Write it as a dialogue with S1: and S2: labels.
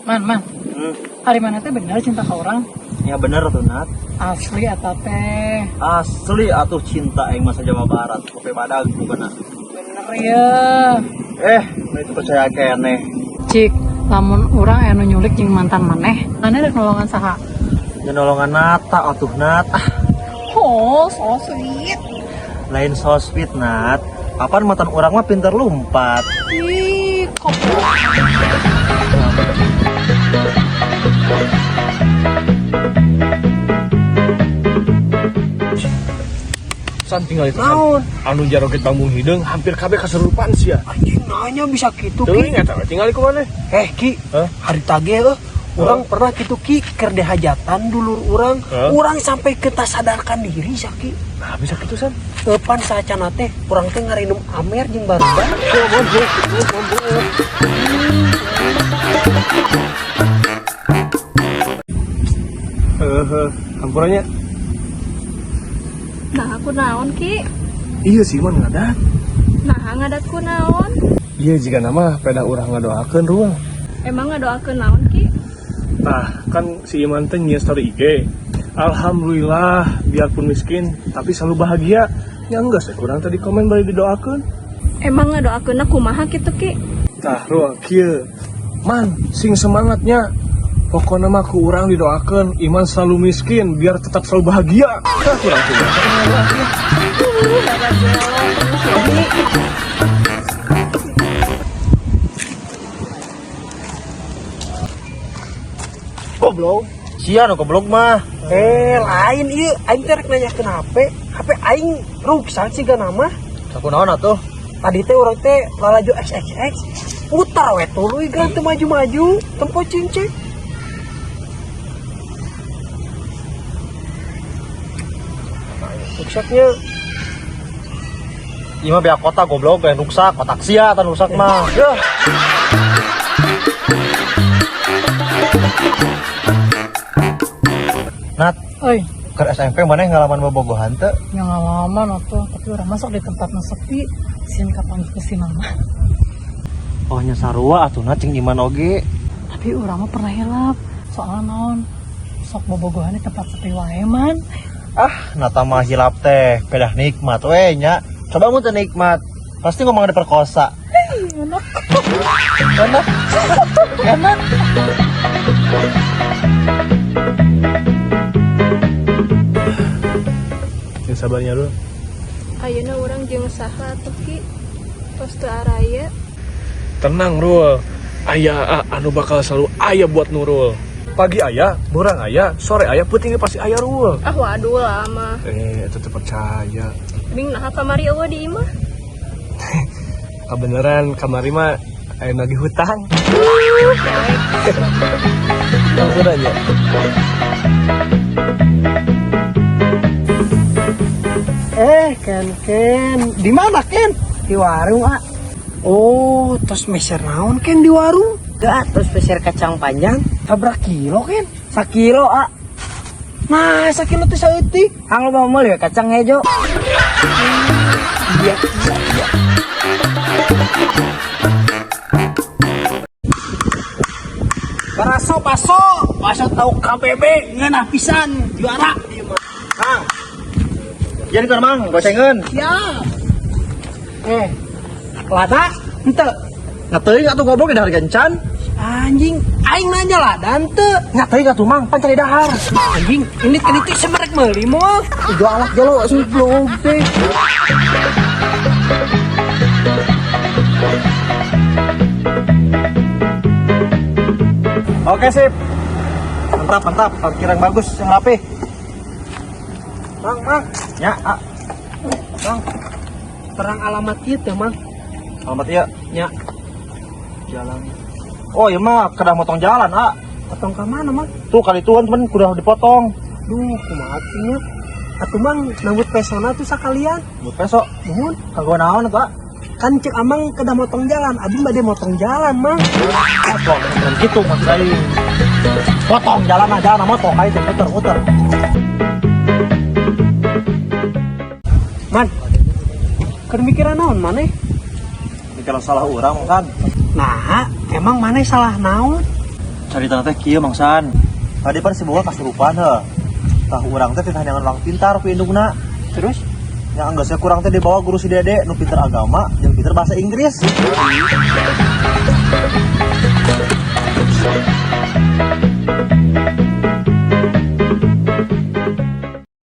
S1: Man, man. Ari maneh teh bener cinta ka urang?
S2: Ya bener tuh, Nat.
S1: Asli eta teh?
S2: Asli atuh, cinta aing masa Jawa Barat, kopi badag bukan.
S1: Bener ya?
S2: Eh, itu percaya keneh.
S1: Cik, lamun urang anu nyulik jeung mantan maneh, maneh rek nolongan saha?
S2: Ya nolongan Nata atuh, Nat. Ah,
S1: Oh, so sweet.
S2: Lain so sweet, Nat. Kapan mantan urang mah pinter lumpat.
S1: Ih, goblok.
S3: San, tinggal itu, San.
S4: Naon?
S3: Anu jaroget bambung hideung hampir kabeh kesurupan sia.
S4: Anjing, nanya bisa gitu, Ki?
S3: Teuing eta we tinggal ku maneh.
S4: Eh, Ki,
S3: Hah?
S4: Hari tage eh urang pernah gitu, Ki, keur di hajatan dulur urang,
S3: Hah?
S4: Urang sampai kita sadarkan diri sia, Ki.
S3: Nah, bisa gitu, San.
S4: Pan saacana teh urang teh ngarinum amer jeung barudak. Mabuk.
S3: Heeh, hampura nya.
S5: Nah, aku naon, Ki?
S3: Iya sih man ngadat.
S5: Nah, ngadat ku naon?
S3: Iya, jika nama peda urang ngadoakeun ruang.
S5: Emang ngadoakeun naon, Ki?
S3: Nah, kan si Iman teh nyieun story IG. Alhamdulillah, biarpun miskin tapi selalu bahagia. Ya enggak sih, kurang tadi komen bari didoakeun.
S5: Emang ngadoakeunna kumaha kitu, Ki?
S3: Tah, ruang kieu. Man, sing semangatnya. Pokoknya mah ku urang didoakeun Iman selalu miskin biar tetap selalu bahagia. Tah, kurang tuh.
S5: Dapat gelo terus ya, Ki.
S2: Goblok. Sia nu goblok mah.
S4: Eh, lain ieu, aing teh rek nanyakeun HP. HP aing ruksak sih nama.
S2: Saku naon atuh?
S4: Tadi teh urang teh lalajo XXX putar we tuluy gan teu maju-maju, tempo cincin. Ruksaknya.
S2: Ieu mah beak kota, goblok, lain ruksak, kotak sia tan rusak mah. Yeuh. Nat,
S1: Oi,
S2: ke SMP maneh ngalaman bobogohan teu?
S1: Yang ngalaman atuh, tapi urang masuk di tempat nu sepi, sieun kapanggih ku si mama.
S2: Oh nya sarua atuh, Nat, jeung Iman oge.
S1: Tapi urang mah pernah hilap, soalnya naon? Sok bobogohan di tempat sepi wae, man.
S2: Ah, Nata mah hilap teh, pedah nikmat we nya. Coba mun teu nikmat, pasti ngomong diperkosa.
S1: Enak.
S2: Enak. Enak.
S3: Ya sabarnya lu.
S5: Ayeuna urang jeung saha atuh, Ki? Tos teu araya.
S3: Tenang, Rul. Aya anu bakal selalu aya buat Nurul. Pagi aya, beurang aya, sore aya, peuting pasti aya, Rul.
S5: Ah, waduh lama.
S3: Eh, itu teu percaya.
S5: Bing, nah kamari euweuh di imah.
S3: Kebenaran kamari mah aya nagih hutang.
S5: Baik.
S3: Langsung aja.
S4: Eh, Ken, Ken, di mana, Ken?
S6: Di warung, ah.
S4: Oh, terus meser naon, Ken, di warung?
S6: Enggak, terus meser kacang panjang.
S4: Sabaraha kilo, Ken?
S6: Sakilo, ah.
S4: Nah, sakilo tuh saeutik.
S6: Hang, lo mau meuli kacang hejo.
S4: Iya. Baraso baso, baso tahu KBB ngeunah pisan juara ieu mah.
S2: Mang. Yen keur Mang, gocengeun.
S4: Siap. Eh, lada henteu?
S2: Nya teuing atuh, goblok, di dahar gencan.
S4: Anjing, aing nanya lada henteu?
S2: Nya teuing atuh, Mang, pan cari dahar.
S4: Anjing, ini kan itu semerek meuli moal.
S2: Ijo alak gelo goblok teh. Oke sip. Mantap, mantap. Parkir yang bagus, yang rapi.
S4: Mang, mang,
S2: Ya, ah.
S4: Mang. Terang alamat ieu teh, Mang.
S2: Alamat iya.
S4: Nya,
S2: Jalan. Oh iya mah, kedah motong jalan, ah.
S4: Potong ka mana, Mang?
S2: Tuh kali itu kan temen udah dipotong.
S4: Duh, kumaha atuh nya? Atuh Mang, nambut pesona tuh sakalian.
S2: Buat besok.
S4: Nuhun.
S2: Kanggo naon atuh, ah?
S4: Kan cek Amang kedah motong jalan, abi bade motong jalan, Mang.
S2: Potong, bukan gitu maksud aing. Potong jalan aja, jalan motong aja muter muter.
S4: Man. Keur mikiran naon maneh?
S2: Ini kalau salah orang kan.
S4: Nah, emang maneh salah naon?
S2: Carita teh kieu, Mang San. Tadi pan si Bunga kasurupan heuh. Tah, urang teh teh urang pintar ku indungna.
S4: Terus?
S2: Ya enggak, saya kurang teh dibawa guru si Dede nu pintar agama jeung pintar bahasa Inggris.